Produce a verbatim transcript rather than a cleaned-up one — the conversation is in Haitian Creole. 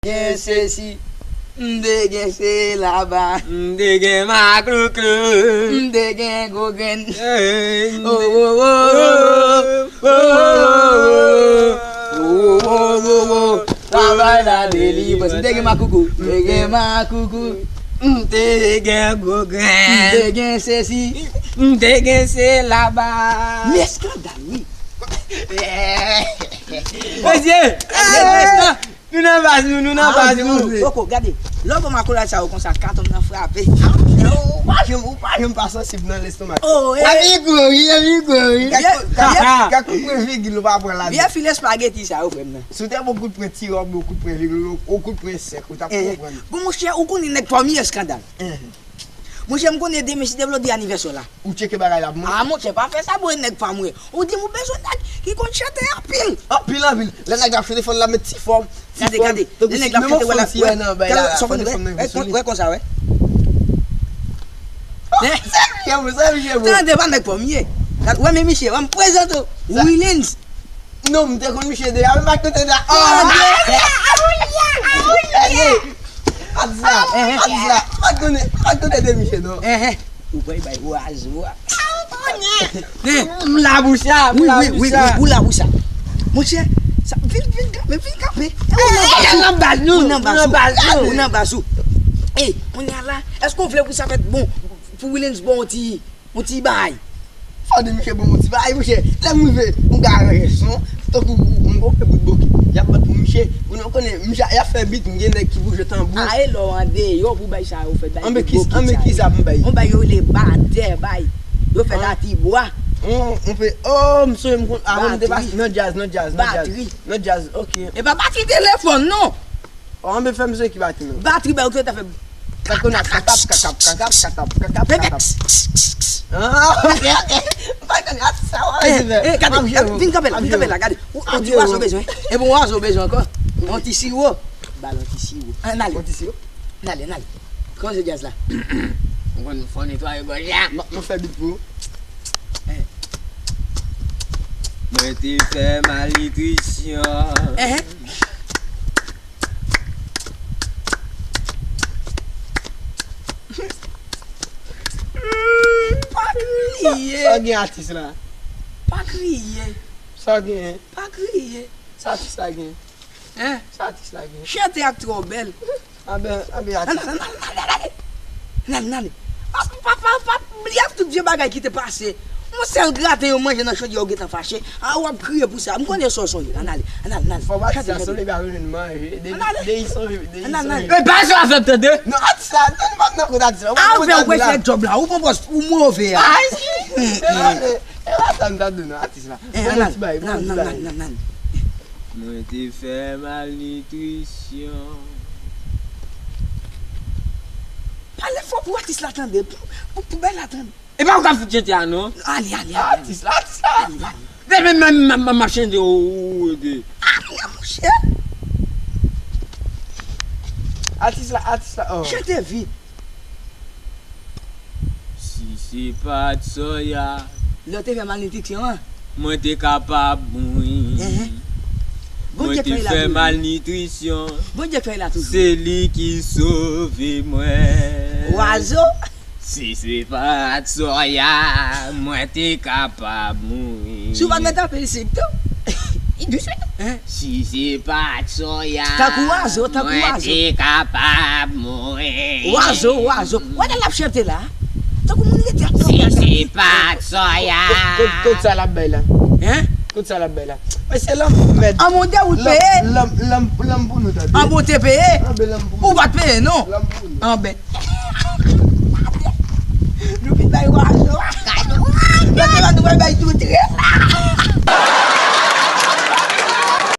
Gen sesi, m te gen se laba. M te gen maklouklou. M te gen gwo grenn. Hey, m Oh, te oh, oh, oh, oh, oh, oh, oh. Oh, oh, oh, oh, oh. Travay la delivrans. M te gen makoukou. M te gen makoukou. M te gen gwo grenn. M te gen sesi. M te gen se laba. Men eskandal, wi. Mesye, nou nan baz nou, nou nan baz nou. Poko, gade. Lè w wè makolay sa yo konsa, katon nan frape. Ou pa janm, ou pa janm pa sansib nan lestomak. Oh, eh. Epi kouri, epi kouri. Gad, gad, gad, gad kout pwen vigil ou pa pran la. Vye fil espageti sa yo, frè m nan. Si w te bon kout pwen ti wòb, bon kout pwen vigil, ou kout pwen sèk, ou t ap konprann. Bon, monchè, ou konnen nèg pòmye eskandal. Monchè, m konnen demen, si Devlo di anivèsè w la. Ou tcheke bagay la pou mwen? Ah, monchè, pa fè sa, bro, nèg pa mwen. Ou di m ou bezwen nèg ki konn chante anpil. Anpil, anpil. Lè nèg la ap chante, fò l la met ti fòm, ti fòm. Gade, gade. Lè nèg la ap chante, wè la. Wè, wè konsa, wè. Wè konsa, wè. Sa misye, bro, sa misye, bro. Tande, pa nèg pa m ye. Gade, wè, men misye, wè, m prezante w. Willens. Non, m te konn misye deja, men m pa t konn de a. Oh! Atis la, atis la, m pa t konnen, m pa t konnen de misye, non. Ou kwè bay wazo a. M la pou sa, m la pou sa. Ou la pou sa. Monchè, sa, vin, vin kanpe, vin kanpe. Ou nan baz nou, ou nan baz nou, ou nan baz ou. Ey, kounye a la, èske w vle pou sa fèt bon, pou Willens bon ti yon ti bay. Fò di misye bon yon ti bay, monchè. Lè m rive, m ka ranje son, tankou m gon bout boki. Y ap bat pou misye. Ou konnen, misye, y ap fè bit, m gen nèg ki bouje tanbou. A, e lè w andeyò pou bay sa yo fèt, bay bout boki sa yo. Anben kisa pou m bay? Yon bay yo rele batè, bay. Yo fèt a ti bwa. On, on pe, oh, m sonje m konn, avan m te pase nan djaz, nan djaz, nan djaz. Batri. Nan djaz, ok. E pa batri telefòn, non. Oh, anben fè m se ki batri, non. Batri, bay, ou te fè. Sa konn ap kakap, kakap, kakap, kakap, kakap, kakap. Ah, ok, ok. M pa konn atis sa, wè. Eh, eh, gade, vin kanpe la, vin kanpe la, gade. Ou, ou ti wazo bezwen. E bon, wazo bezwen ankò. Yon ti siwo. Ba l yon ti siwo. Ann ale. Yon ti siwo? Ann ale, ann ale. Kòman se djaz la? M konn fò netwaye gòj la. M, m fè bit pou ou. Mwen te fè malnitrisyon. Pa kriye. Sa gen atis la? Pa kriye. Sa gen? Pa kriye. Sa atis la gen? Hein? Sa atis la gen? Chante ak twò bèl. Anben, anben atis. Nan, nan, nan, nan, nan, nan. Pa, pa, pa, pa bliye tout vye bagay ki te pase. Yon sèl graten yo manje nan chodyè, ou gentan fache. A, w ap kriye pou sa. M konnen sa w sonje. Ann ale, ann ale, ann ale. Fò w pa di sa, sonje pa vin manje. Depi, depi sonje, depi sonje. E pa sa w ap fè m tande. Non, atis la, non, m ap nan kont atis la. A, ou fè w prefere djòb la. Ou pran pòz, ou move a. Ay, si. E pa sa m t ap di non, atis la. Bon, bon ti bay, bon ti bay. Mwen te fè malnitrisyon. Pale fò pou atis la tande, pou, pou, pou bèl la tande. E pa ou k ap fout chante a non. Ale, ale, ale. Atis la, atis la. Ale, ale. Men, men, men, men, men, m ap chante, o, o, o, de. Ale, monchè. Atis la, atis la, oh. Chante vit. Si se pa t Sòya. Lè w te fè malnitrisyon an. Mwen te kapab mouri. Enhen. Mwen te fè malnitrisyon. Bondye k fè l la toujou. Se li ki sove mwen. Wazo. Si se pa t Sòya, mwen te kapab mouri. Si w pa t mèt apre l sip tou. Li dous wi. Hein? Si se pa t Sòya, tankou wazo, tankou wazo. Mwen te kapab mouri. Wazo, wazo. Wè nan l ap chante la. Tankou moun rete ap tande. Si se pa t Sòya. Kot, kot, kot sa l ap bay la? Hein? Kot sa l ap bay la? Mesye, lanm mèd. An bon, de ou te peye? Lanm, lanm, lanm pou nou tande. An bon, te peye? Anben, lanm pou nou. Ou pa t peye, non? Lanm pou nou. Anben.